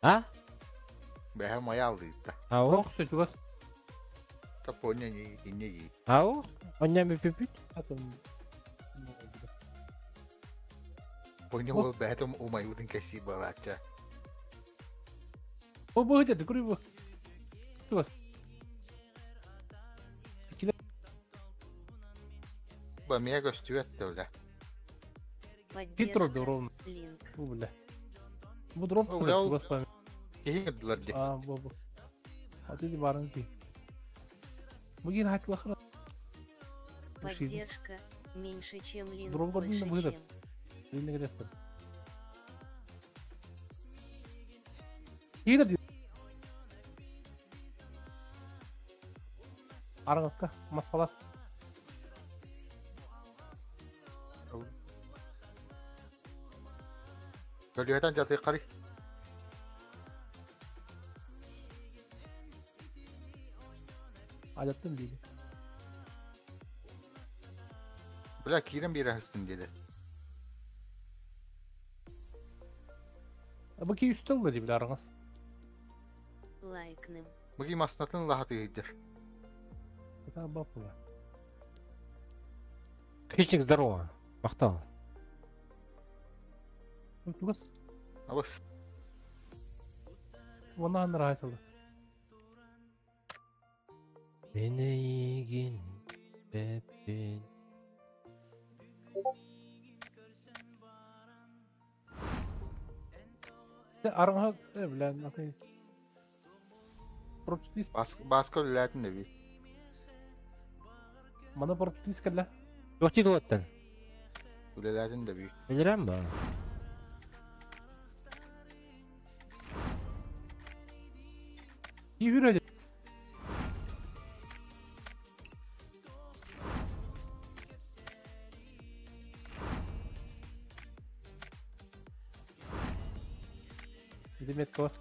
А? Бэһэ моя алдыытта. Ау? Все, чугас. Топоня не не Ау? Оння бүпүпүт. Атын. Поня ол бэһэтим умайутын кэси балачча. О, бу хыджа, кури бу. Чугас. Ба мия көстүбэт да Хитро Поддержка. ровно. Линк. Бу бля. Бу дроп О, бля, ол- чугас память. Киһи кырдылар ди. А, бу бу. А ты барын ки. Бүгін хатлахра. Поддержка. Меньше, чем линк, Дроп больше, гордон выход. чем. Линк где-то. Кире Арғыққа, масқала. Көлүһэтэн жаты қары. Ажаттым дейді. Бля киирен биэрэ dedi. Бу ки үстел да дейді арғыз. Лайкным. Буги маснатын лахаты ыйдыр. Это бапула. Хищник, здорово. Махтал. Чугас. Алыс. Вона нравится. Менегин беппин. Арға, бля, нахуй. Прочтис, Баска үлләтин деби. мана прочтис кәлә. Туох тиде Үлеләтин деби. Билерем ба? Ки хүрәҗ. Иде метка бар.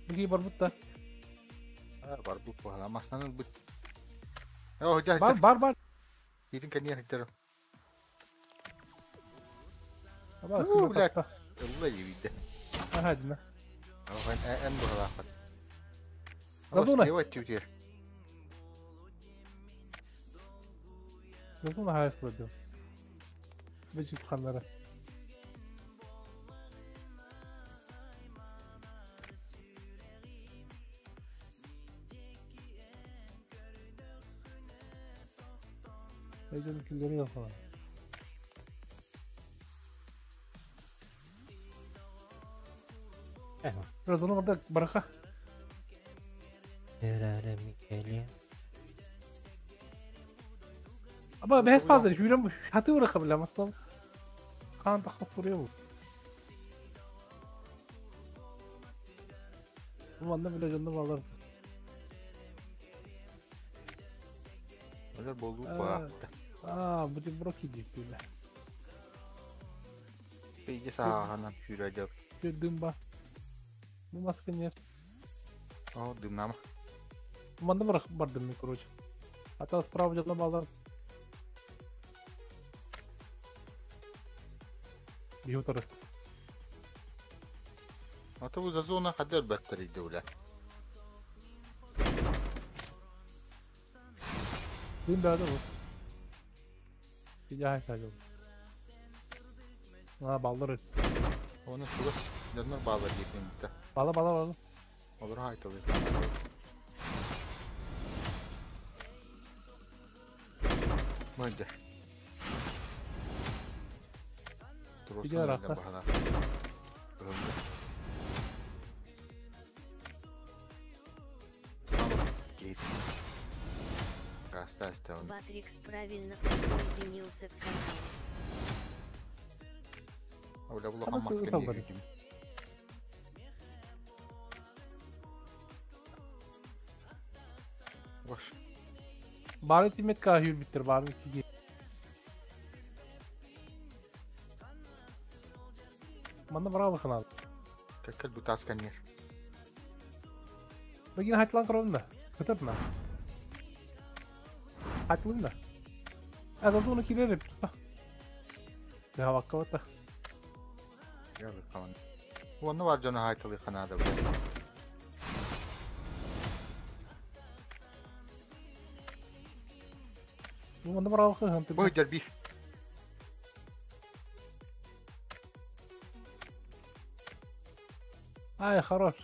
Буги бар бутта. Бар бу пахала маснанын бут. О, жа Бар бар бар. Киирин кәниер хиттер. Аба, У, бля. Ылла ебиде. Ага, дина. Эн эн бухала. Задуна. Ева тютер. Зазуна хайслады. Бечик ханнары. Ejeli külleri yok falan. Biraz onu orada bırak. Ama بحس fazla şu yüzden hatı bırakabilirim aslında. Kan takıp duruyor bu. Bu anda bile canını bağlar. Öyle болу Aa. ба. Aa, bu da bırak yiyecek böyle. Бейге сағанан хүрәдер. Bir dımba. Bu maske yer. О, дымнама. Манна bırak bardım короче. Hatta справа canını bağlar. Bir otarı. Ата бу зазона хадер баттар иде ула. Dün da bu. Bir daha sadece. Ha balları. Оны сугас жаннар баалар диэтин Bala bala bala. Олор хайталы. Мойда. Bir araqta. Батрикс правильно присоединился к каналу. Оля була Ама маска ты не видим. Бош. Бары тимет ка hür bitir бары ki. Манна браво ханал. Кәккәл бутас канер. Бигин хатлан кровна. Кытырна. Хатлында. Азазуну килер. Ya bakka Я калан. Уонна бар дьону хаайталыахха наада бу. Онно баралык хантык. Бу дьэр биир. Ай, хорош.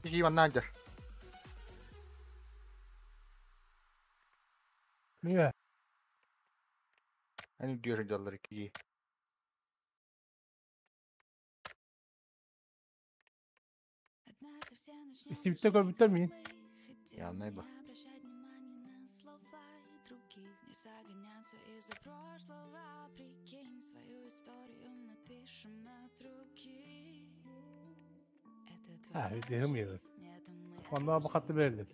Икки манна дьэр. Миме. Эн үрдүөр дьаллар икки. Истибиттэ көрбүттэр мин. Явнай ба. А, видим я. Онно бакатты берилер.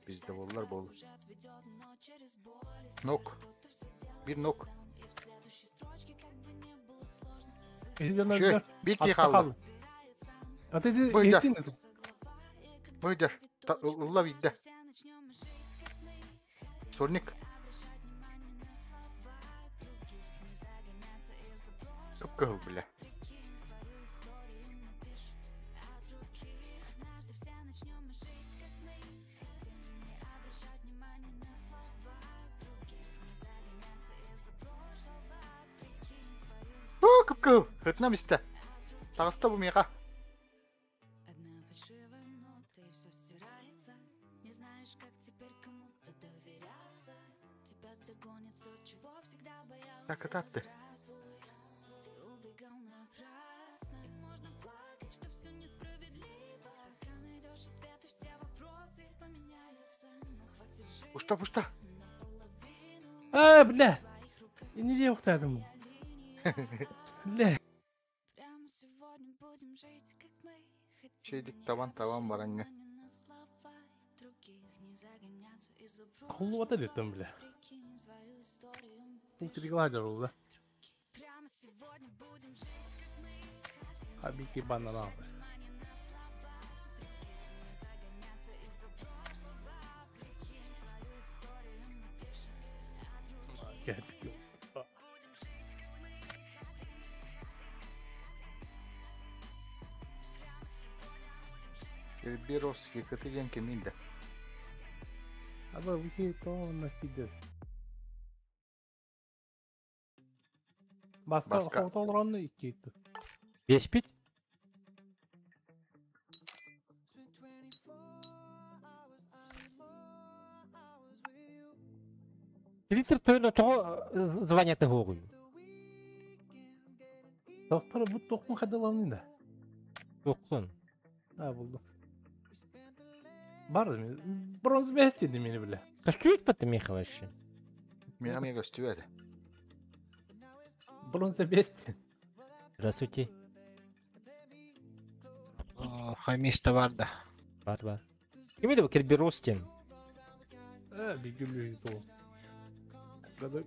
Bizde bollar bol. Nok. Bir nok. Эти Bir iki kaldı. Ата ти Бу идэ. этин. Бу дьэр. Ылла бидде. Сорник. Кып-кыһыл бile. Уу, кып-кыһыл. Хытна мисте. Таҕыста бу миэхэ. Так ытатты. Пушта, пушта. А, бля. Не дей уктадым. Бля. Чейдик табан табан баранга. Хулу ата деттем, бля. Тигладер бля. Хабики банана. Кэппи. Керберовский кыты диэн кимий да. Аба вики то на фидер. Баска Баска. хотолронны икки. Беспит? Литр тойно того звание ты гоғуй. Доктор бу тохмун хадаланны да. Тоққын. А булду. Бар бронз бес деди мени биле. Костюет по меха вообще? Миэхэ эмиэ көстүбэт. Бронза бес. Здравствуйте. Хамиста бар да. Бар бар. Ким это Керберос тем? А, бигүлү то. Гада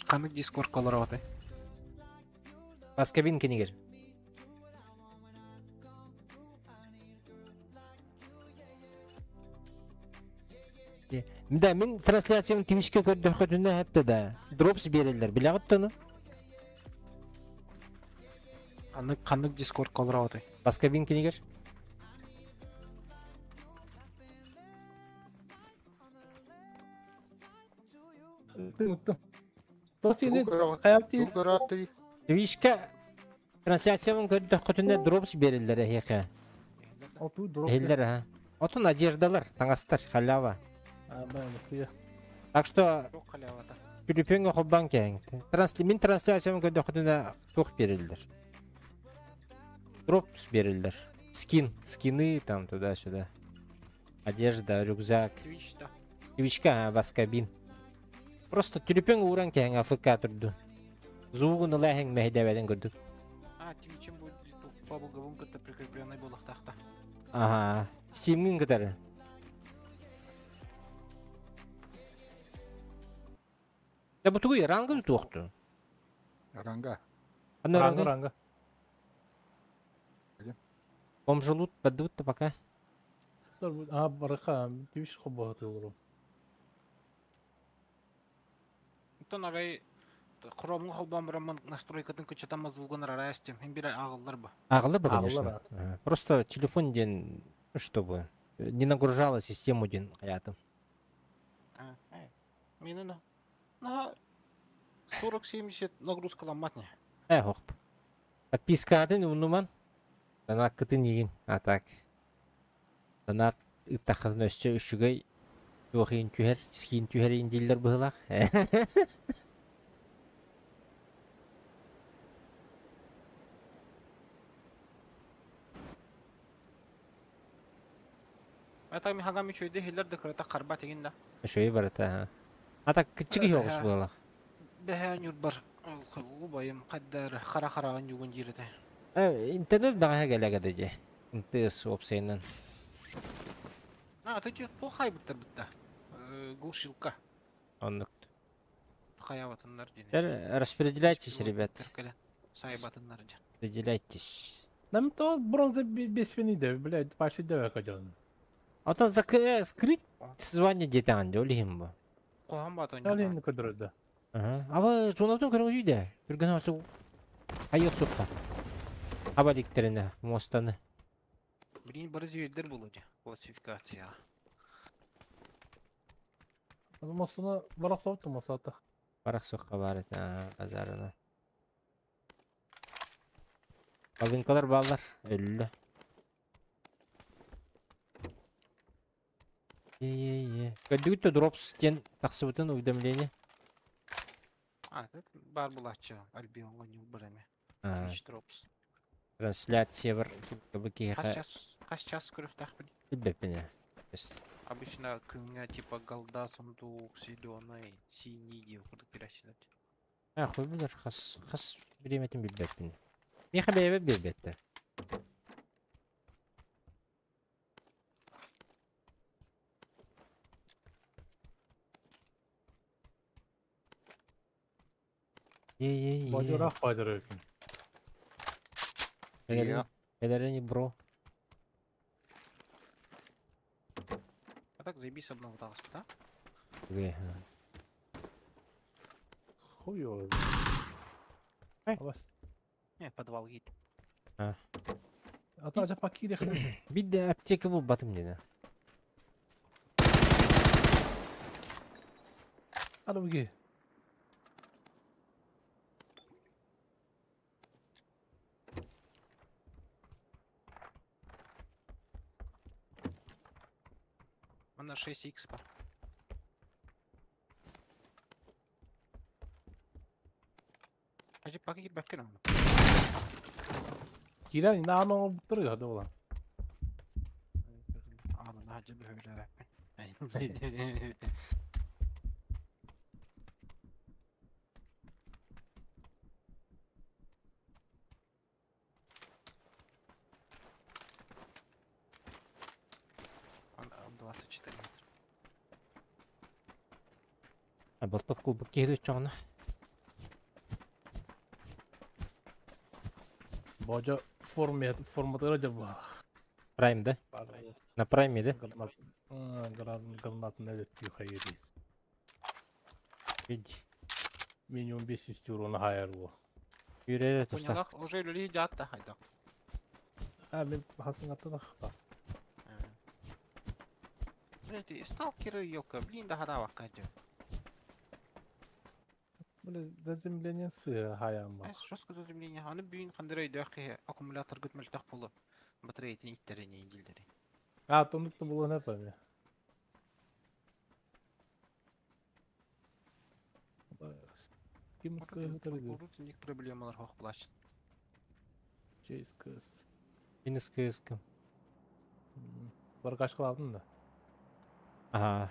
Ханнык дискорд колор отой. Баскабин кенигер. Да, мин трансляциям Твичке көрдөхөтүнэ хәпте да. Дропс берелер, биләгит тону. Ханнык ханнык дискорд колор отой. Баскабин кенигер. Уттум. То сени Тугу каяпты көрөөттү. Твичке трансляциям көрдөхөтүнэ дропс берелер эхе. Оту дроп. Эхеллер ха. Отун одеждалар, таңастар, халява. А, бай, хуя. Так что Жоқ халявата. Түлүпөҥө холбаан кээҥ. Мин трансляциям көрдөхөтүнэ туох береллер. Дропс береллер. Скин, скины там туда-сюда. Одежда, рюкзак. Twitch да. Твичка, баскабин. Просто түлүпөҥ ууран кээҥ АФК турду. Зуугун ылаһыҥ мэһдэбэтин көрдүк. А, Twitch'ин бу бабылгабын кытта прикрепленный буолуохтаахта. Ага. Стимгин кытары. Я бу тугуй рангы туохту. Ранга. Аны Ранга ранга. ранга. Бомжелут поддут-то пока. А барыка тибиш хоббатылырым. Онтон арай хромҥа холбоон бараммын настройкатын кыччатан звугун арара истим. Мин бир ааҕыллар бу. Ааҕыллар бы, Ааҕыллар, конечно. Ага. Просто телефон диэн, ну, чтобы не нагружала систему диэн хайаатым. А, Мин на на 40-70 нагрузкаламмат не. Э, хоп. Подпискатын умнуман. Донаккытын игин. А так. Донат ыттаххытын өссө үчүгэй туох иһин түһэр, скин түһэр иһин дииллэр быһыылаах. Это ми хагам үчүгэй хиллер да кырата харбат игин да. Үчүгэй барыта. А. А так кыччык иһи оҕус быһыылаах. Бэһээ ньурбар убайым хайдар хара хараҕын югун диир этэ. Интернет бэҕэһээ кэлэ дьэ. МТС уопсайынан. А, ты че туох хайбыттар бытта? Глушилка. Оннук. Хайабатыннар диэн. Распределяйтесь, ребят. Сайбатыннар дьэ. Распределяйтесь. Нам то бронза бесфини блядь, паши деве кадьон. А то скрыть звание диэтэҕин дии, ол иһин бу. Куһаҕан баатан Алин көдөрөдө. Аха. Аба зонатын көрөҥ дии Түргэн осу хайыах суохха. Аба диктерine муостаны. Блин, бары звердер булу дьэ. Классификация. Мостуна барах сопту мосата. Барах суохха баар этэ базарына. Балыҥкалар бааллар. Өллө. Е-е-е. Көрдүгүт да дропс диэн тахсыбытын уведомление. А, это бар булааччы Альбионҥа ньуурбар эмэ. Twitch Drops. Трансляция бар бу Хас киһиэхэ час, хас час көрүөхтээхпин? билбэппин ээ. Обычно күҥҥэ типа голда, сундук, зеленый, синий диэн курдук киирээччилэр. А, хуй билэр хас хас бириэмэтин билбэппин. Миэхэ бэйэбэр биэрбэттэр. Е-е-е. Бадьурах бадьурах. Элэрин, элэрин бро. А так заебись одного таҕыспыта. Үгүй. Хуй его. Э. Бас. Не, подвал гид. А то ажа пакире хрен. Биир аптека булбатым диэн. Ары буги. Она 6 х по. Ажы паки кирбэккин ону. Кирен наано буттар хады була. Аана наһаа бөһүлээбэппин. Он 24 метра. А болтоп кулбут киһи чоҕуна. Божо форме форматыра жаба. Прайм да? На прайме да? Гранат. Гранат гранат не тихо еди. Види. Минимум 5 урона хайар бу. Yürüyerek туста. Поняла, уже люди едят, да, хайда. А мен хасын аттана хта. Блять, сталкеры, елка, блин, да гадава кадю. Бile заземление сы хаян ба. Жестко заземление. Аны бүйін қандырай дәқи аккумулятор күтмәл болу. Батареятын иттеріне елдері. А тондукту булу не памя. Ким скажет Урут проблемалар хоқ булач. Чейскас. Минус КСК. Бар кашкалабын да. Ага.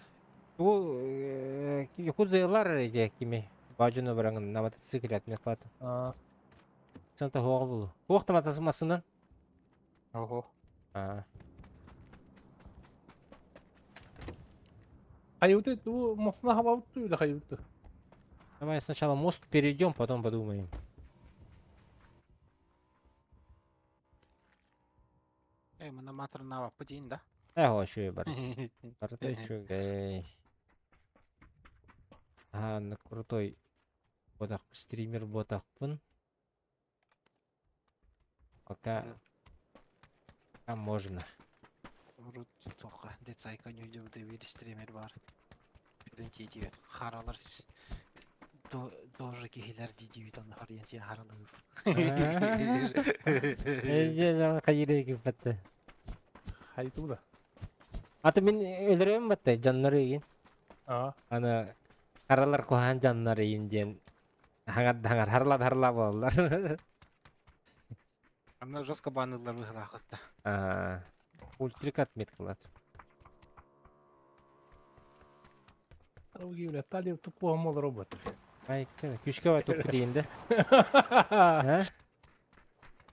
Бу якудзалар эде кими. Бажыны бараңын на мотоцикле отмеклаты. А, Санта хуага булу. Хуакта матасы масынан. Ого. А. Хайуты ту мосна хабабыт или хайуты. Давай сначала мост перейдем, потом подумаем. Эй, мы на матр на путин, да? Э, үчүгэй бар. Барыта үчүгэй. Аха, крутой буотах стример буотахпын. Пока, пока можно. Урут тоха детсайка ньүдьүбүтэ биир стример бар. Birин тиэтибет харалар тоже киһилэр диидибит онно харыйан тиэн харалыып. Хайыры киппатты. Хайты да. Аты мин өлөрөм батты жаннары игин. Аа. Аны харалар куһаан жаннары игин диэн хаңар хаңар харла харла болалар. Аны жестко банылар быһылаахытта. Аа, Ультрик отметкалат. Ауги бля, тали тупо мол робот. Айка, күшкә бай туппу дигенде. А?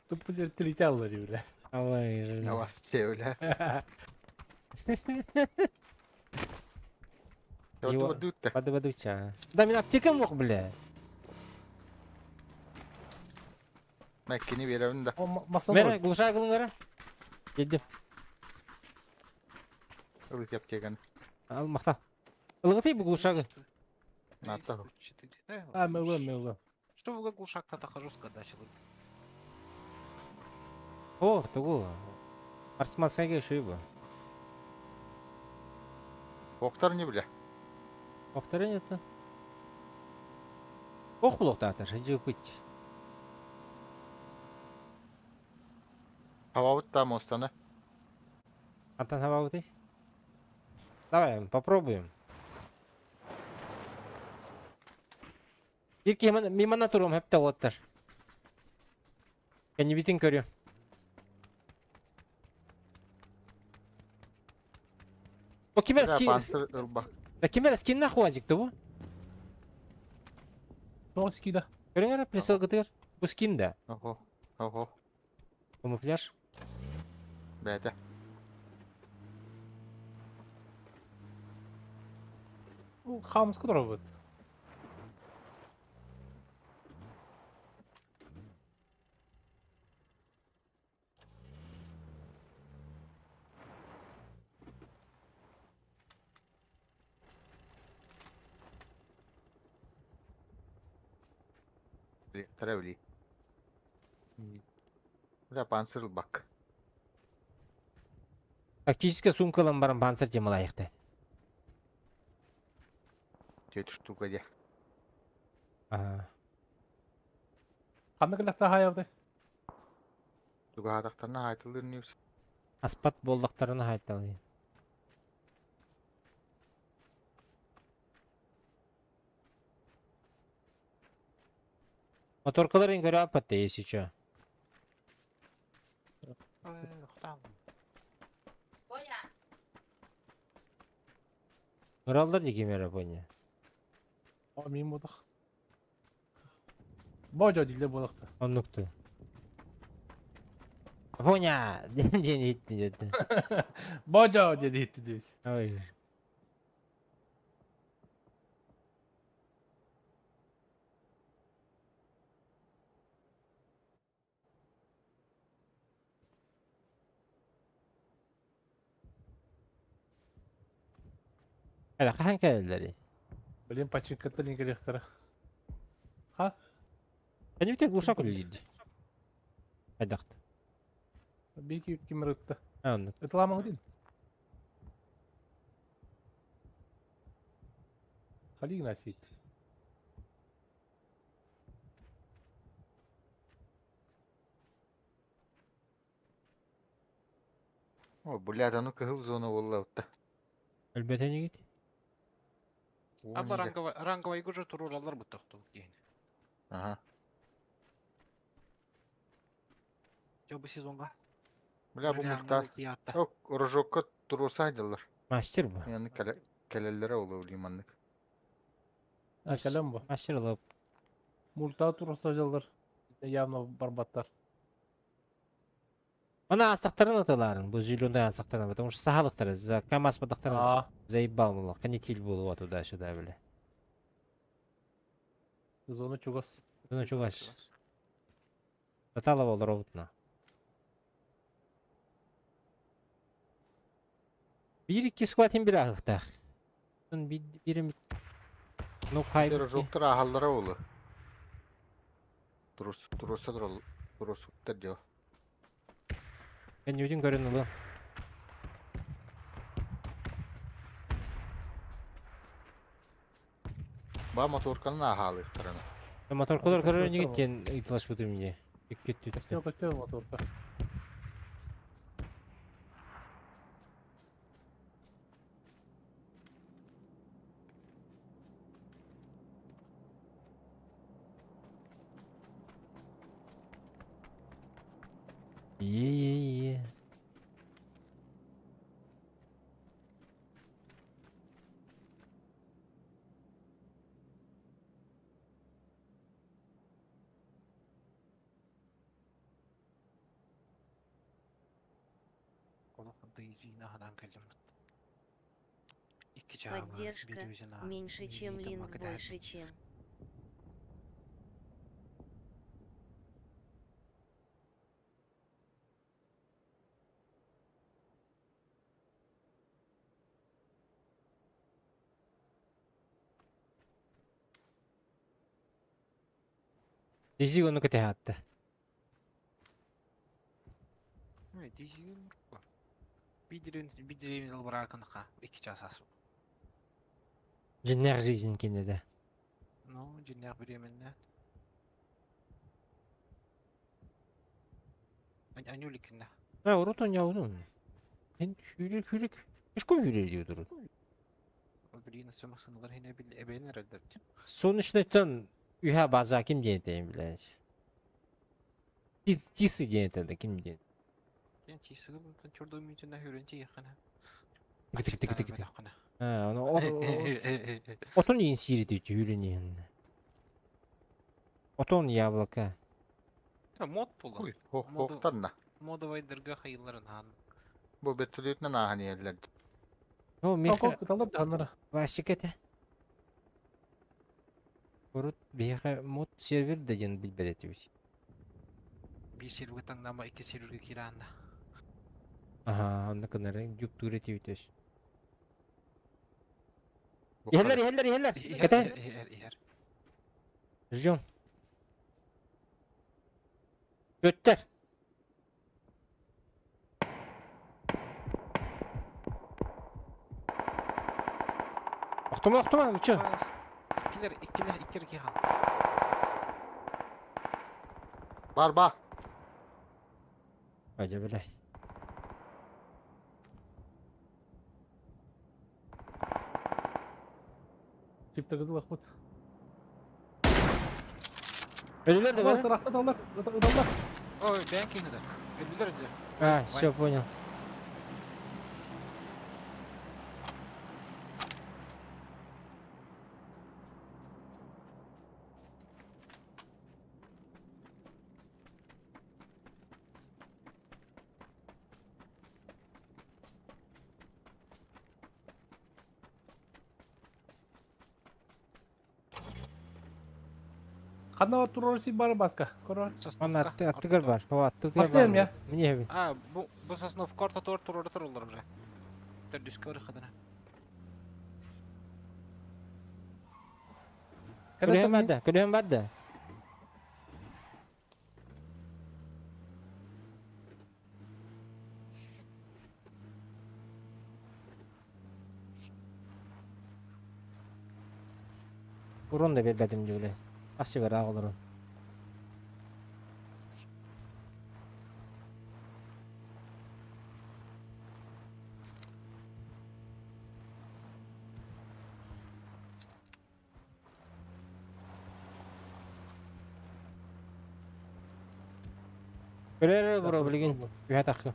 Тупо сер триталлар бля. Алай. Авас чевля. Его- Бадутта. Бады бадуча. Да мин аптекам yok бля. Мәккени беремин да. О, масла Мера глуша кылыңара. Келдим. Ылык аптеканы. Ал макта. Ылгыты бу глушагы. Ната. А, мелы, мелы. Что вы глушак-то так жестко дачил? О, тугу. Арсмасага шуй бу. Октар не бля. Повторение это. Ох, булуктатыр, жыпыть. Хавабыт та мостаны. Антон Хабабытый. Давай, попробуем. Ирки мимана турум хепте оттар. Кәне битин көрүм. О, кимер Бля, скин... панцир ылба. Да кимер скин нахуй азик бу? Тоғыз скида. Көрүңөр прицел гытыр. Бу скин да. Охо. Охо. Камуфляж. Бәтә. Хамс робот. Тревли. Бля, панцир ылбак. Тактическая сумкалан баран панцир темалайықты. Тетя штука де. Ага. Қандай кіләкті хаявды? Туга хатактарына хайтылыр ньюс. Аспат болдақтарына хайталы. Моторкалар ингөрө апатты, если чё. Уралдар дикемері боня. О, мен бодық. Божо дилде бодықты. Оннукту. Боня! Ден итти деді. Божо деді итті дейіз. Ой. Hadi kahan keldiler. Блин, пачинкаттан не Ха? Beni bir tek uşak öldürdü. Haydaktı. Беки кимер ытты. Anladım. Ытыламың дейін. Хали гнасит. О, блядь, а ну кыһыл зона болла утта. Elbette ne git? Аба ранговый ранговый уже туруралар бу тохту дейін. Ага. Жо бу сезонга. Бля, бу мухтар. Ок, рожокка туруса дилар. Мастер bu. Яны кәле кәлелләре улы лиманнык. А, кәлем бу. Мастер лап. Мульта турса жылдар. Явно барбаттар. Она асақтарын аталарын, bu зеленый асақтарын, потому что сахалықтары, за КамАЗ падақтарын А, заебал мол, канитель был вот туда-сюда, бля. зона чугас. Ну, чуваш. Таталова роботна. Биир-икки скватын бир аһыктаах. Биир бир ну хайбыт Пирожоктар аһаллара олу. Турус туруса турусуктар дио. Кэннибитин көрөн ылыам. Ба моторканын аһаалыктарына. Моторкалар көрөр инигит диэн ыйыталаспытым дии. Икки Көстүө өттүттэн. көстүө моторка. Ие-е-е. Олох дыйзина ханан кэллим. Икки чаҕа Поддержка меньше, чем линк больше, чем. Дизиг ону кэтэһэ Бидирин албараканаха 2 час асу. Дьиннээх жизнь кинеде. Ну, дьиннээх бириэмэннэ. Анюликинна. Ha урут оñаудун. Эн хүрүк хүрүк. Үскө хүрү диyor durun. Билин сымасыналар хине бил эбен эрэлдер. Sonuçta üha baza kim diye deyim bile. Tisi diye de kim diye. Кен чисыгы бунтан чордо мүчүнэ хүренчи яхана. Тик тик тик тик. Ha onu otun insiri diyor hürünün. Otun яблоко. Мод була. Ой, хоқтарна. Модовайдерга хайылларын хан. Бу бетүлүтнен ахан иеллер. О, меха Талар жаннара. классик это. Урут биһиэхэ мод сервер деген билбэт этибит. Би серверге таңнама, икки серверге кираанда. Аха, онно кынары юптур этибит өс. Иһэллэр, иһэллэр, иһэллэр. Кэтэ. Ихер, ихер. Ждем. Өттер. Охтума, охтума, вы чё? Иккилер, иккилер, иккилер кихан. Бар ба. Ажа, бля. Чипте кызыл ахмат. Өлүлөр да бар. Сырахта талар, талар. Ой, бән кинеде. Өлүлөр өлүлөр. А, все, понял. Ханна турор си бар баска. Корор. Аны аттыгар бар. О, аттыгар Басайым бар. я. Мне би. А, бу бу соснов карта тор турор турулар уже. Төрдүскө бар хадана. Күлөм барды, күлөм барды. Урун да бербедим дебиле. Асы бар агаларын. Көрөр бро билген. Үһә такы.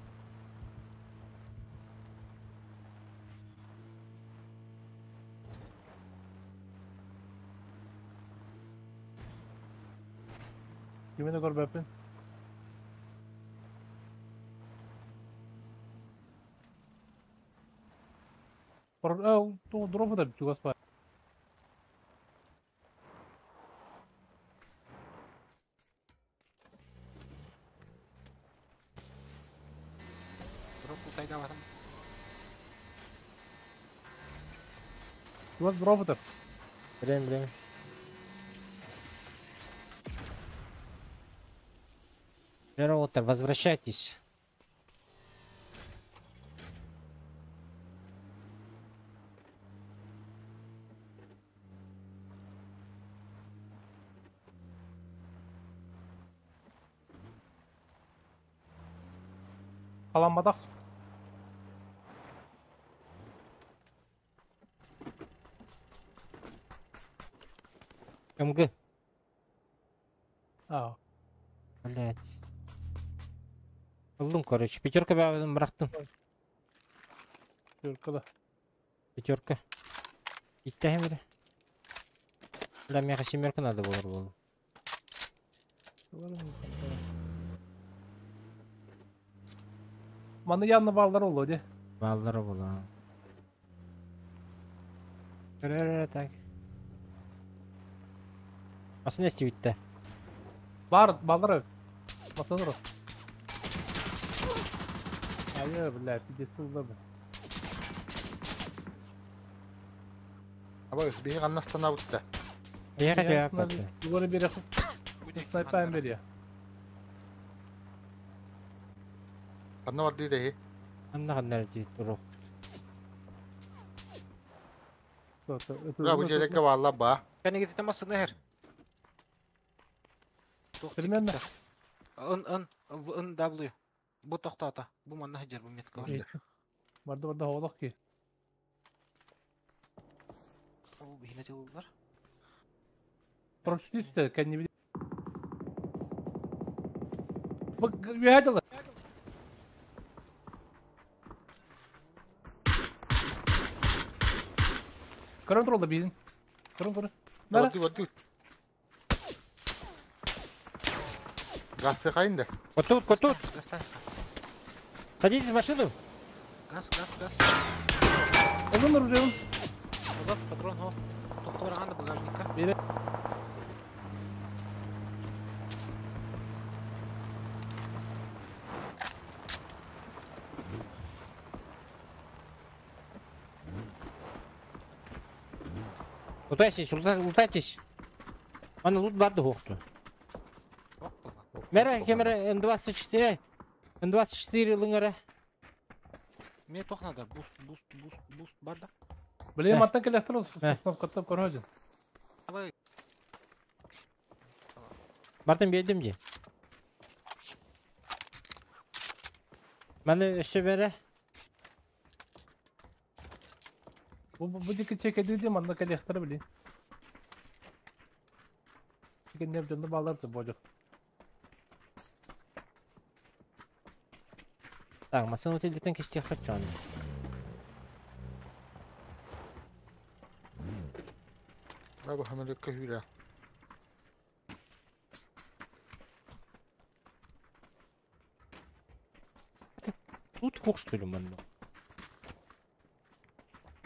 Кимени көрбөппүн. Дроп да чугас бар. Дроп тайда барам. Вот роботов. Время, время. Роботер, возвращайтесь. Халамматах. МГ. А, Блять. Ыллым, короче. Пятерка бабын бырахтым. Пятерка да. Пятерка. Иттәһем бire. Бля, меха семерка надо было было. Маны янна балдар oldu de. Баллары була. Көрөр так. Асын эсти битте. Бар, балдар. Масаныр. Айы, бля, пиздец булды. Аба биһи каннастана бутта. Я хотел. Дуганы бере снайпайын бере. Канна бар диде. Анна каннар ди турук. Бра бу жерге валла ба. Кәне китте масына хер. Примерно. Н Н В Н W. Бу токтата. Бу манна хәҗәр бу метка бар. Барды барды хавалак ки. Бу бихне тулар. Proştu işte kendi bir. Bak üyedi. Көрөн туралда биздин. Көрөн көрөн. Мара. Барды барды. Газ кайында. Вот тут, вот тут. Газ Садитесь в машину. Газ, газ, газ. Олун оружие. Азат патрон хо. Токка барганда багажникка. Бере. Лутайтесь, лутайтесь. Аны лут барды хоқту. Мера, кемера М24, М24 лыңара. Мне тох надо. Буст, буст, буст, буст бар да. Блин, маттан келектер установкаттап көрөжүн. Давай. Бартын бердим де. Маны өсө бере. Бу дики чекеди манна келектер билин. Чекен жанды балдарды божок. Так, масын өтелден кесте хочу. Бра бу хамелөккө хүрэ. Тут хох что ли манна?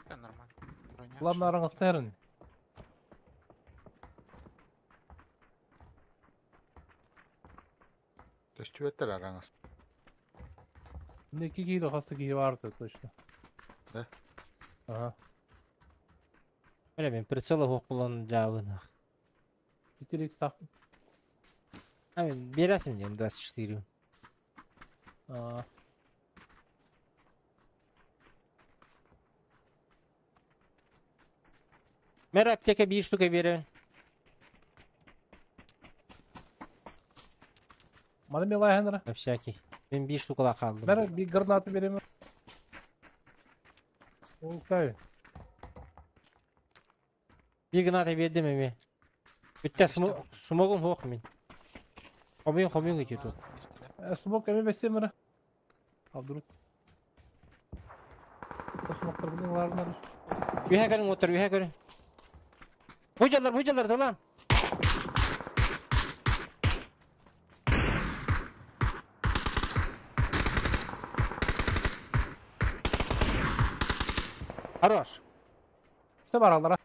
Нормально. Броня. Главное араңыз. Төстүбеттер араңыз. Не киги хасты киги барды точно. Да? Ага. Бля, мен прицелы хох булан жабынах. 4x так. А, мен бересің мне М24. А. Мера аптека бир штука берем. Маны милай ханара. На всякий. Мен бир штукала қалдым. Мера bir гранату берем. Окей. Бир граната бердим эме. Бүтте смогум хох мен. Хомын хомын өтө тук. Смок эме бесе мера. Абдурут. Смоктар bunun larına düş. Үйә көрүң отыр, үйә көрүң. Бужалар, бужалар да лан. Хорош. İşte var allara.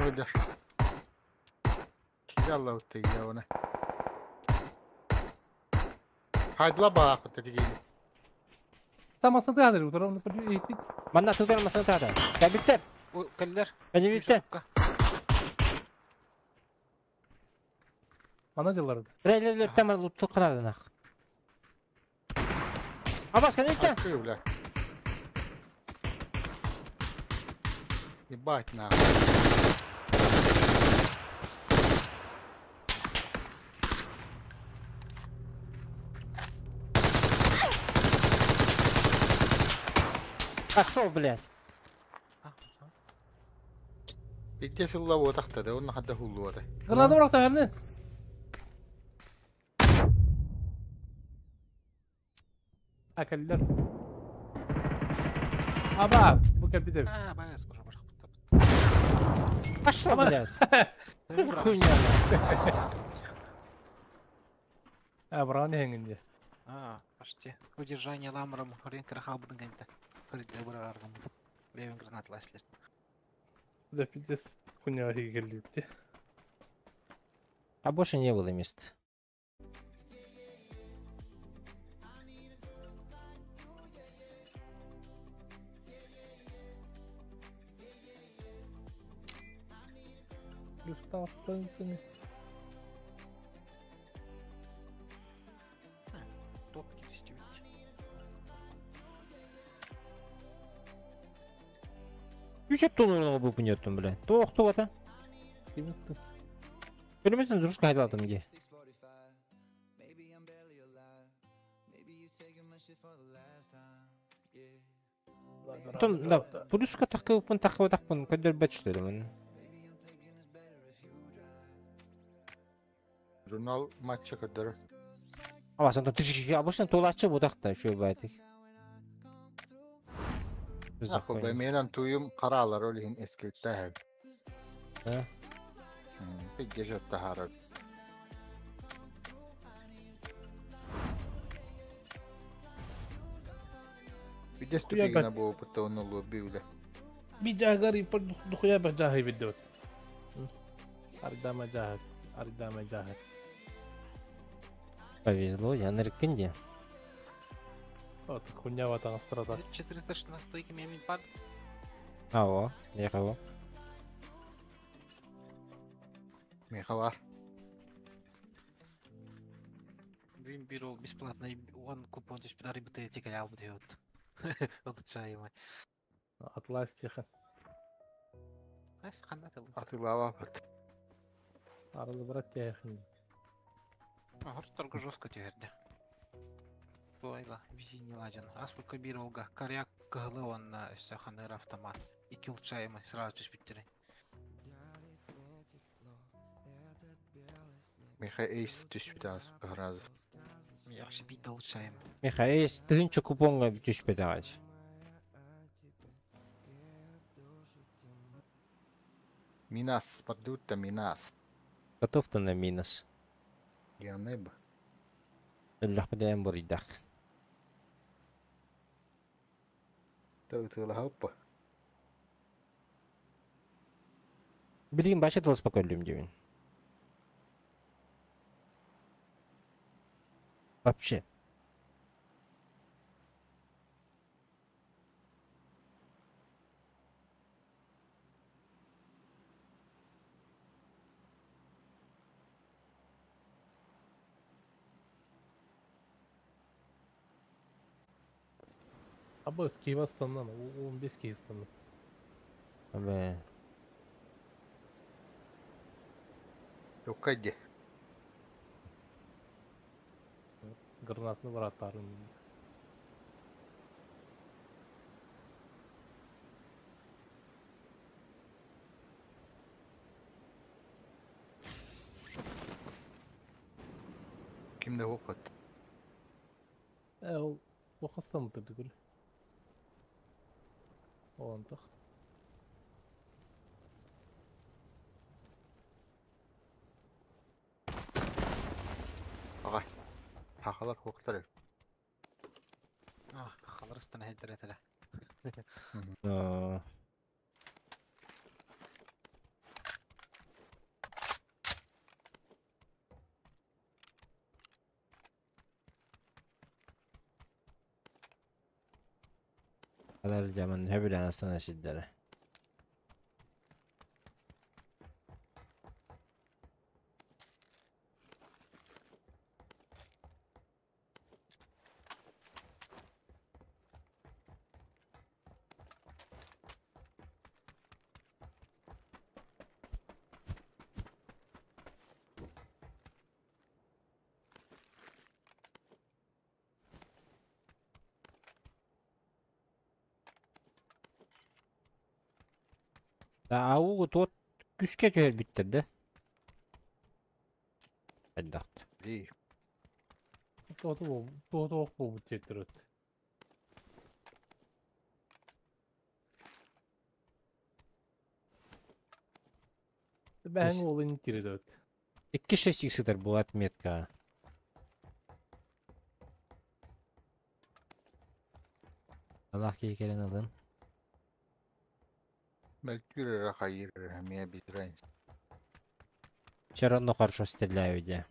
Ойдар. Кире алла өттеги оны. Хайдла баак тегени. Там астаты хадыр, утара оны көрдү. Манна тутар масына тата. Кәбиттер. Кэллэр. Кәбиттер. Мана жыллар. Рейлер тамар лутту канаданах. Абас кәнеттен. Открыл, бля. Ебать нахуй. Пошел, блядь. Икки сылла буотахта да, онна хадда хуллуота. Граната быракта верни. Акаллар. Аба, бу кәбите. А, байас, боже, боже. Пошел, блядь. Хуйня. А, браны хәңинде. А, почти. Удержание ламром, рынка рахабудын гэнте. Хөрдө быраргам. Левин гранат ласлер. Да пиздец, хуйня келди. А больше не было мест. Топ кирстибит. Үсеп тонурлығы бұл күнеттім, бля. Тоқ тоқ Кимитти. Бөлмөтөн дұрыс қайдаладым де. Потом, да, плюска таққыбын, таққыбы тақпын, көдөр бәт түштөрүмүн. Журнал матча көддөр. Абасан обычно толачы будакта шо байтик. Ахо бәменен туюм каралар олихин эскилтәһәг. Да? Пигге жөттә харар. Бидес тупигина бу опытта оннулу биуле. Би жагар ипер духуя бажахи биддот. Ардама жахат, ардама жахат. Повезло, я на рекенде. Вот хуйня ватан страта. 416 мемин пад. Ао, я кого? Мехалар. Вин бирол бесплатно, он купон здесь подари бы ты тикай албы дает. Улучшаемый. Атлас тихо. Атылава бат. Аралы брат тихо. Торга жестко теперь. Туайла, вези ладен. Аспука биролга, коряк кыглы он на ханыр автомат. И улучшаемый сразу чуть. Миха эйс түспүтэ разов. Яхшы бит улучшаемый. Миха эйс тыгынчы купонга түшпөт агач. Минас, поддутта минас. Готов ты на минус. Я небо. Лахпадаем буридах. Тылы хаппа. Билигин башы тылыспа көрдүм дебин. Вообще. Абы Киевастаннан, 15 Киевстаннан. Абы. Yok hadi. Гранатны вратарын. Kimde hop at. Э, ол оқастан ұтырды көл. Олантық. Ага. Хахалар хоктар. А, халарыстан хәддер Э, Алар дьаман хөбүлээн астана сирдэрэ. Ау туот күскэ түһэрбиттэр да. Хайдахт. Дии. Туоту туоту буолбут диэттэрит. Бэһэн уолун киридот. 2-6 сытар бу отметка. Аллах киһи кэлэн ылын. Мөлтүүр эрэ хайыыр эрэ эмиэ без разницы. Все равно хорошо стреляю, де.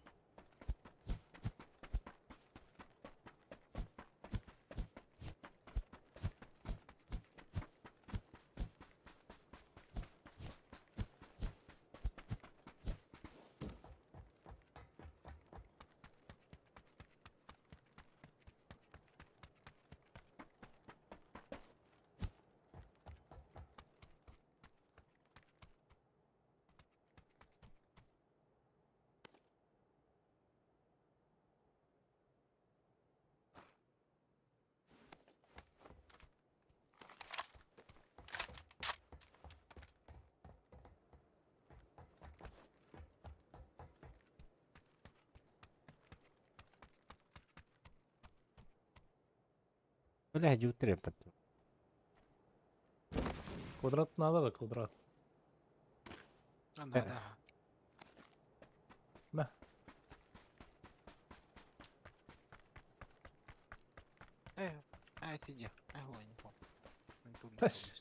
Бля, дьуутыр эппэт. Квадрат надо да квадрат. А, надо. На. А, сиди. Ой, не помню. Пэс.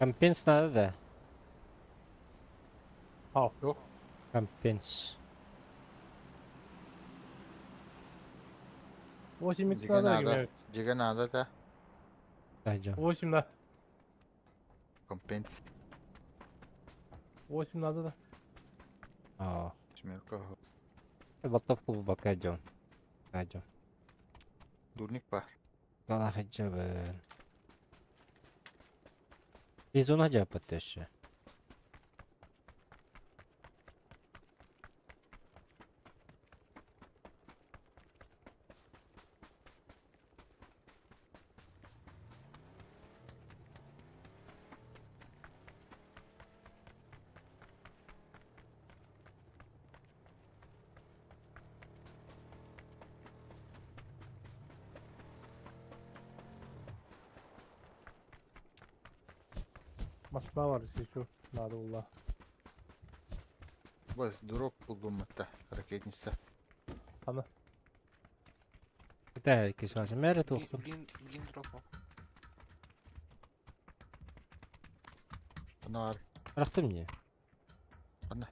Компенс надо, да? Ау. Yok. Компенс. 8 икс Дигэ надо, надо. Гимек. Дигэ надо да. Пойдем. 8 на. Компенс. 8 надо да. А, Смелка. болтовку пока идем. Пойдем. Дурник бар. Галахаджабын. Бизон хажапат өссө. Масла var еще надо было. Бас дроп булдум это. Ракетница. Ана. Это кисвасы мэрэ тухтун. Блин, блин, дропу. Ана Рахтым не. Ана.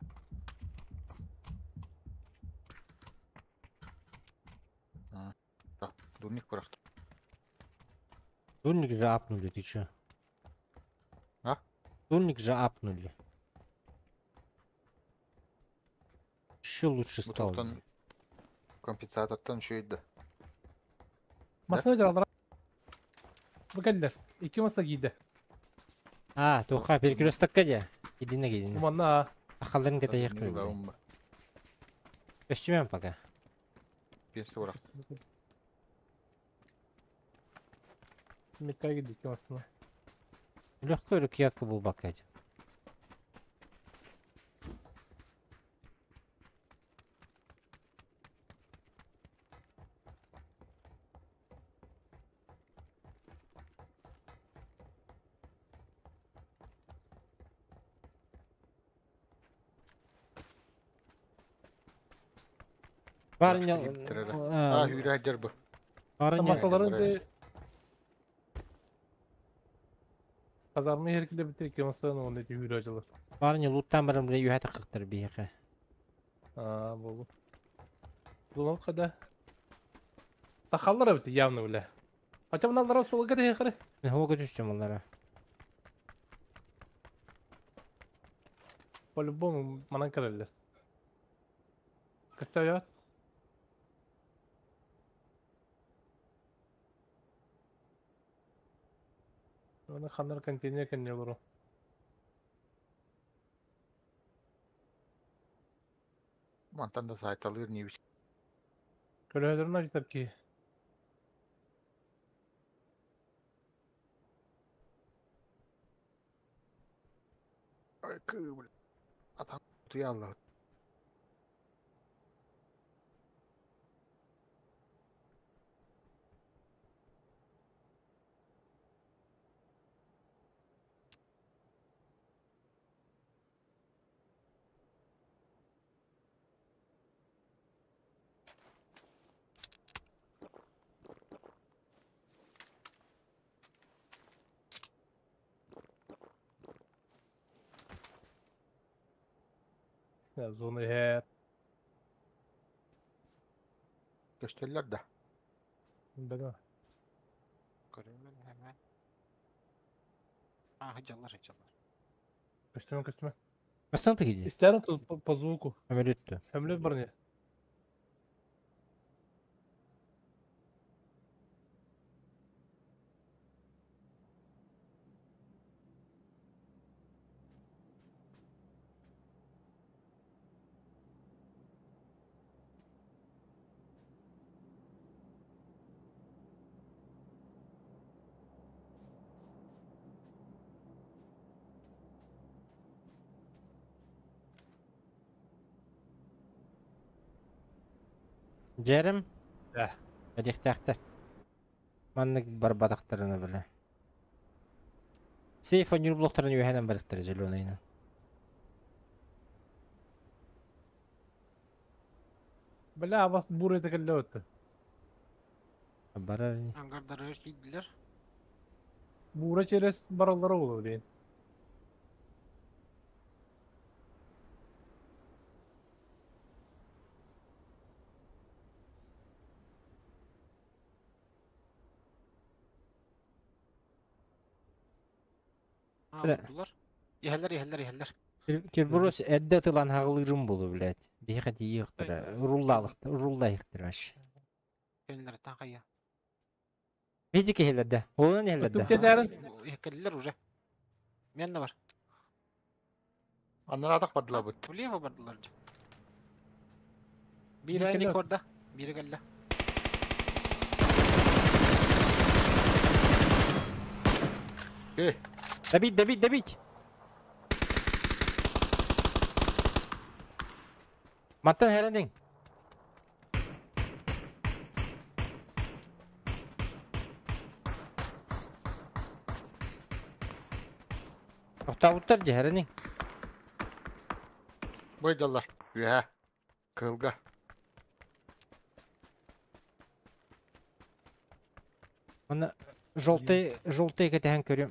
Дурник бырахта. Дурник же апнули, ты чё? А? Дурник же апнули. Еще лучше Бу стал. туохтан компенсатортан үчүгэй да. Массыына дьараллара. Бу кэллэр. Икки маста киирдэ. А, туохха перекрестокка дии. Кидинэ кидинэ. Манна Ахалларын кэтэһиэх Инник били. ылабын ба. Көстүмэн пока. Пиэсэ бырах. Мекка киирдэ икки массыына. Легко рукоятка булбакка дии. Барыня... А, үүрэ дьэр бу. Барыня... Масаларын де казарма иһэр битир икки массыына уонна ити үүрэ дьылар. Барыня луттан баран бile үһэ таххыктар биһиэхэ. Аа, болу. Булан када. Тахаллар эбит явно биле. Хотя мыналар суолга тэһэхэрэ. Мен хоға түстүм олара. По-любому манан кэлэллэр. Көстөйөт. Оны ханнар контейнер кэнне олору. Мантан да сайталыыр нибич. Көлөһөлөрүн ажытар ки. Ай, кыы, Атам туялла. Я зона иһэр. Көстөллөр да. Да. Көрөмүн hemen. А, хыдьаллар, хыдьаллар. Көстүмэ көстүмэ. Бастан тыгиди. Истэрин тут по звуку. Өмөлөттү. Хөмлөт бар не. Жерим. Да. Эдихтээхтэр. Маннык барбатахтарына биле. Сейф онньур блоктарын үөһэнэн барыктара зеленыйынан. Бля, абас бур это кэллэ өттө. Барар ини. Ангардары киирдилэр. Бура через бараллара болу блин. А, Бля. булдулар. Иһэллэр, иһэллэр, иһэллэр. Кирбурус эрдэ тылан хаҕылыырым болу, блядь. Биһиэхэ тиийиэхтэрэ. Уруллаалыктар, уруллайыктар вообще. Кэллэртэн хайа. Види киһилэрдэ. Олун иһэллэрдэ. Өттүк тэтээрин. Кэллилэр уже. Мен да бар. Аннараатах бардылабыт. Влево бардылар дьэ. Биирэ Кэллэ. ник орда. Биирэ кэллэ. Э, Добить, добить, добить! Мантан хэрэнин. Тохтообуттар дьэ хэрэнин. бойдаллар. Үһэ. Кылга. Оны желтый, желтый кэтэһэн көрүм.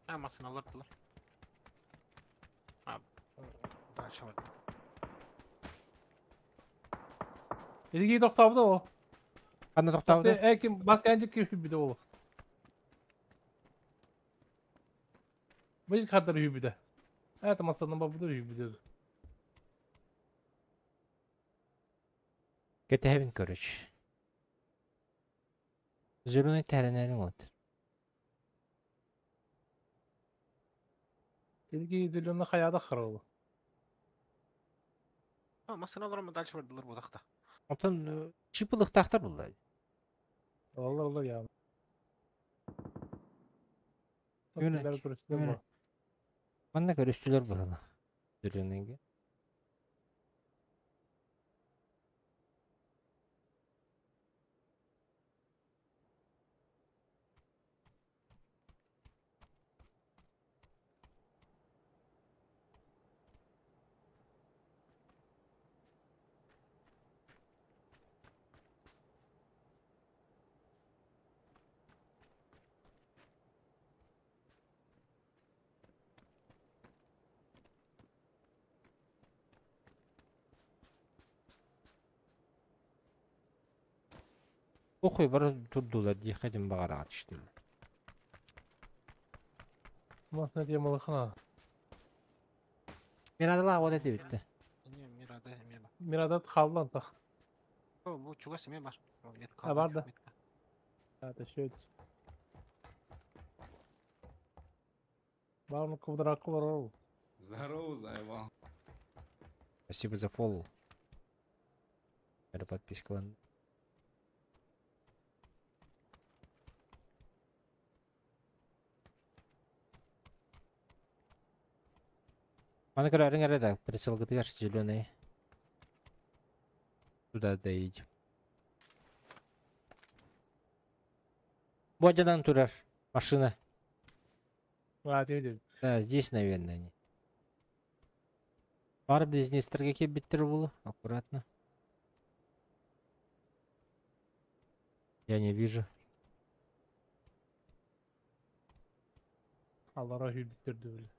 А, массыыналар дылар. А, дальше бар. Эдиги тохтообута ол. Ханна тохтообута? Э ким басканчык ким ол. Быж кадр үбүдэ. Это масанын бабыдыр үбүдэ. Кэтэһэбин короче. Зеленый тәренәрин вот. Эдиги зеленый хаяда харалы. Масыналар ма дальше бардылар будақта. Онтон чипылыктаахтар булла. Олар олар я. Өмүнэ. Манна көрүстүлөр быһыла. Зеленыйга. Охуй бары турдулар дии хадим бағара түштүм. Масна темалыхына. Мирадала вот это битте. Не, Мирада эме бар. Мирадат халлан тах. О, бу чугас эме бар. А, бар да. Это шөйт. Барны квадракы бар ол. Здорово, заебал. Спасибо за фоллоу. Это подписка. Аны көрөрүң эрэ да, прицелгытыгар зеленый. Туда доедем. Вот жадан турар. Машина. А, ты Да, здесь, наверное, они. Бар близнецтерге кебиттер булу. Аккуратно. Я не вижу. Аллара хүбүттөрдү биле.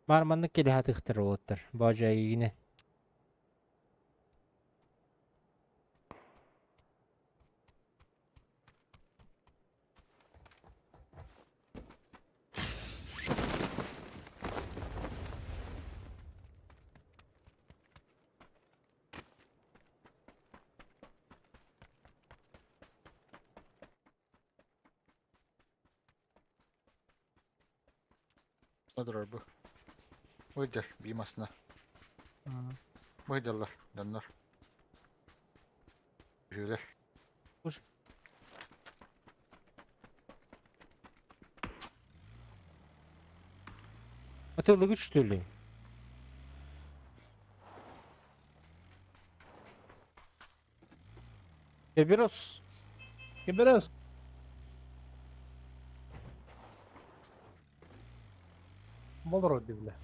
Бар маннык келе хатыктыр оттар. Бажа игине. Надырар бу. Выйдер, бимасына. Выйдерлар, даннар. Жүлер. Уж. А ты лыгыч, что ли? Кеберос. Кеберос. Болор биле.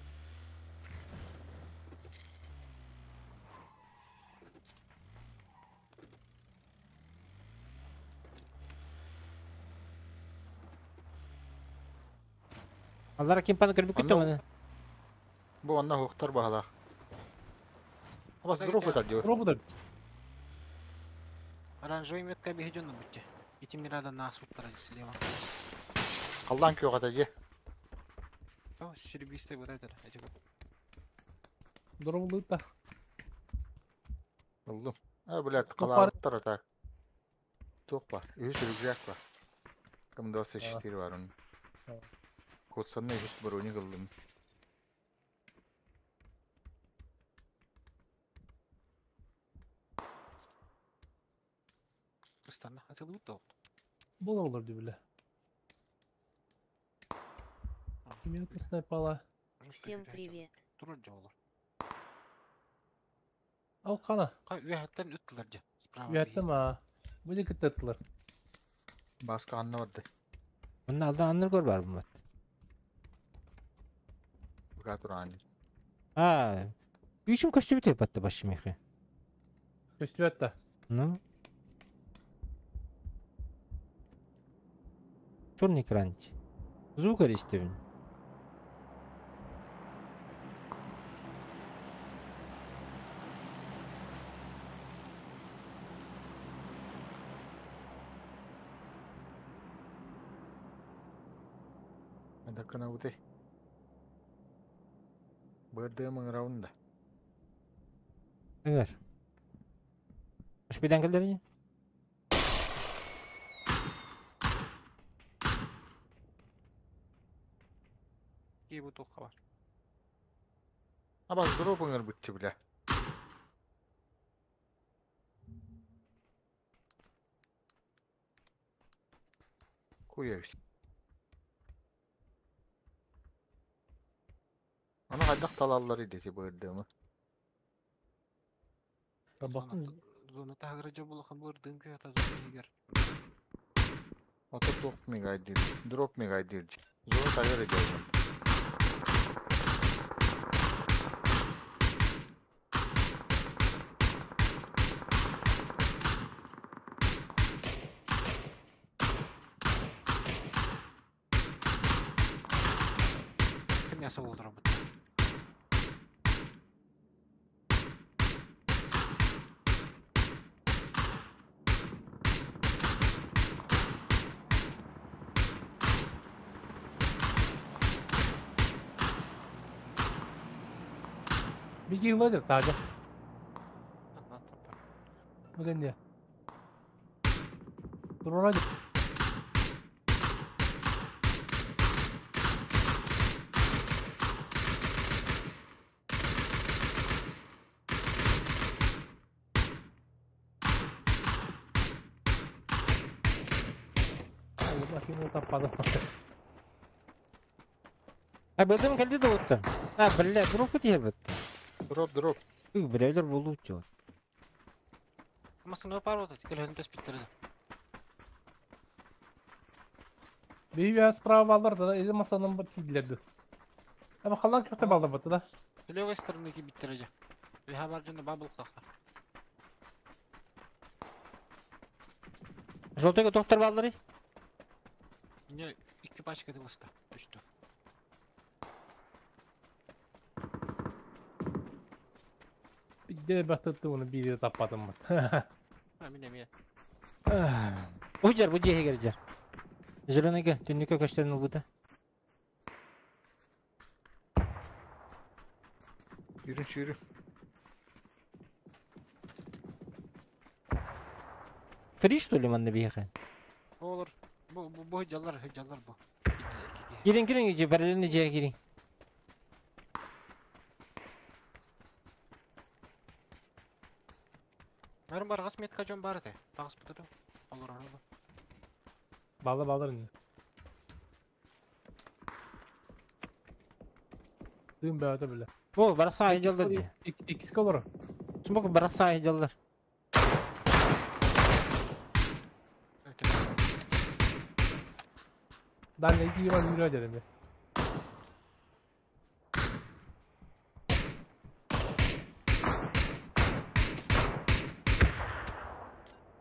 Аллара ким паны көрбүк күттүм аны. Бу анна хуктар баһалах. Абас дроп этер диyor. Дроп этер. Оранжевый метка бегеден бутте. Ити Мирада нас уттара слева. Аллан күйөҕө дии. То серебристый вот этот. Эти вот. Дроп та. Ыллым. А, блядь, қалааттар так. Туох бар. Үһүс рюкзак бар. Кым 24 бар onun. Котсанна үһүс брони кылдым. Ыстанна. Атылы бутта. Болор олар биле. Кимия снайпала. Всем привет. Турар жолор. Ал кана. Кай үйәттен үттілер же. Справа. Үйәттен а. Бу же кыттыттылар. Баска анна барды. Онна алдан анныр көр бар бумат. Бука туран. А, үчүм көстүбүт батты башы мехи. Көстүбөт да. Ну. Черный экран. Звук истебин. Хайдах гынабытый? Бырдыам ыҥырабын да. Ыҥыр. Успейдан кэллэрине? Кии бу туохха бар. Абас дроп ыҥырбытчы бля. Куйабит. Аны хайдах талаллар идети бырдыамы? Табахын Зона таһыгар дьэ булахан бырдыым күһэ зона иһигэр. Ата туох мигайдыр. Дроп мигайдыр. Зона тагар идея. Ким мясо болдура бут. Бигин лазер тага. Аннан таппар. Бүгін не? Турора. Макина таппады. А бырдым кэлди да оттар. А, бля, дропка тиһэр бытта. Дроп, дроп. Үй, бирэлер болу чё. Масына пар вот, көлөһүн төспүттэрин. Бейбе справа балдар да, или масаның бір тийлерді. Ama kalan köfte ballar batı da. С левой стороны кибиттер же. Биха бар жона бабыл кахта. Жолтойга доктор баллары. Мне икки пачка дылыста. Түштү. Bir de batırdı onu bir de tapmadım bak. Ha мин эмиэ. Бу жар, бу жеһе жар. Зеленыйга, түннүккэ көстөн ылбыта. Yürü yürü. Фри что ли манна биһиэхэ? Олор бу бу бу жаллар жаллар бу. Икки Кирин кирин же барылыны же кирин. Нарын баргас метка жон бар эте. Тагыс бутуду. Олор олор. Balda ballar indi. Dün böyle bile. Бу баракса жаллар же. İkisi olur. Смок баракса жаллар. Өтө. Daha ne iki var müracaat edelim.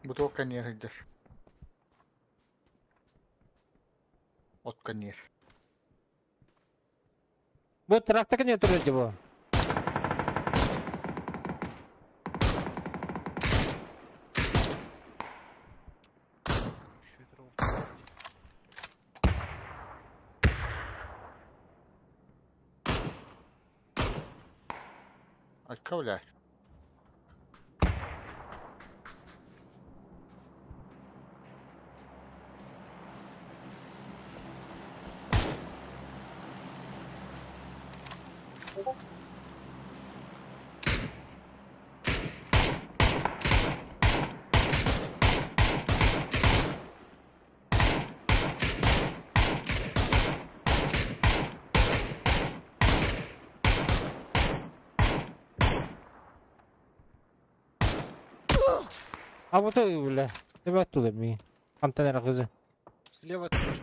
Бу туох каньер сылдьар. От каньер. Бу трактор не турар же бу. Шүтүр ол. Очка бля. А вот и бля. Тебе оттуда ми. Антенера кызы. Слева тоже.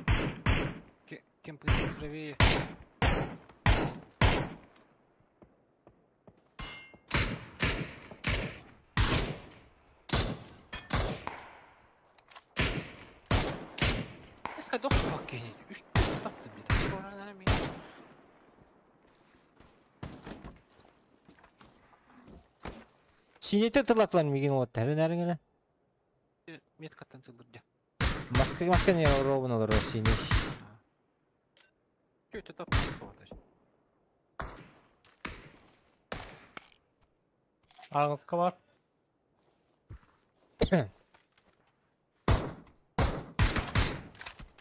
Кемпы правее. Эска доктор баккени. Үч тапты бир. Синете тылатлан мигин вот тэрин. Меткаттан тылдырды. Маска маска не ровно олор сине. Что это такое? Аңызқа бар.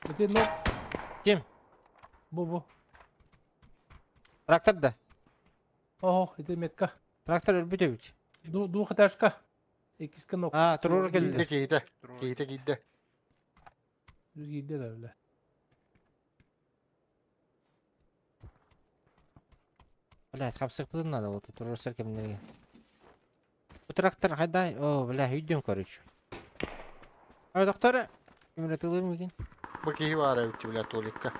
Ити нок. Ким? Бу. Трактор да. Ого, ити метка. Трактор өлбүт эбит. Ду хаташка. Иккиска нок. А, туруор Киирдэ кэллилэр. киһитэ. Киһитэ киирдэ. Киирдэ да бile. Блядь, хапсыкпытын надо вот туруорсар кэмнэргэ. Бу трактор хайдай? О, бля, өйдүм короче. А, доктор, кимре микин? Бу киһи баар эбит бля Толикка.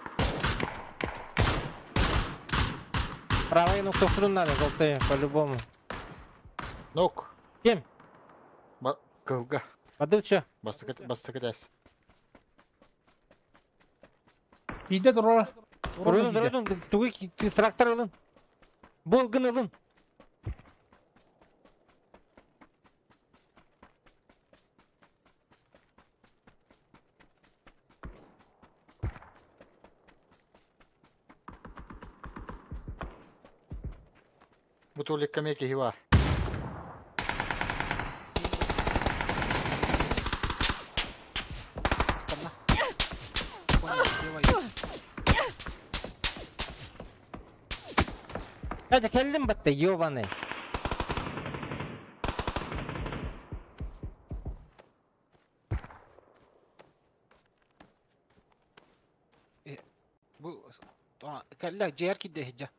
Правый ног тохтурун надо, желтый, по-любому. Нок. Ким? Ба кылга. Бадыл чё? Бастакы тәс. Киирдэ туруора. Урудун, урудун, тугу трактор ылын. Бол гын ылын. Бу Толикка эмиэ киһи баар. Станна. Понял, делай. Катя, кэллим батта, ёбаный. Бу кэллэ дьиэр киирдэ иһдьэ.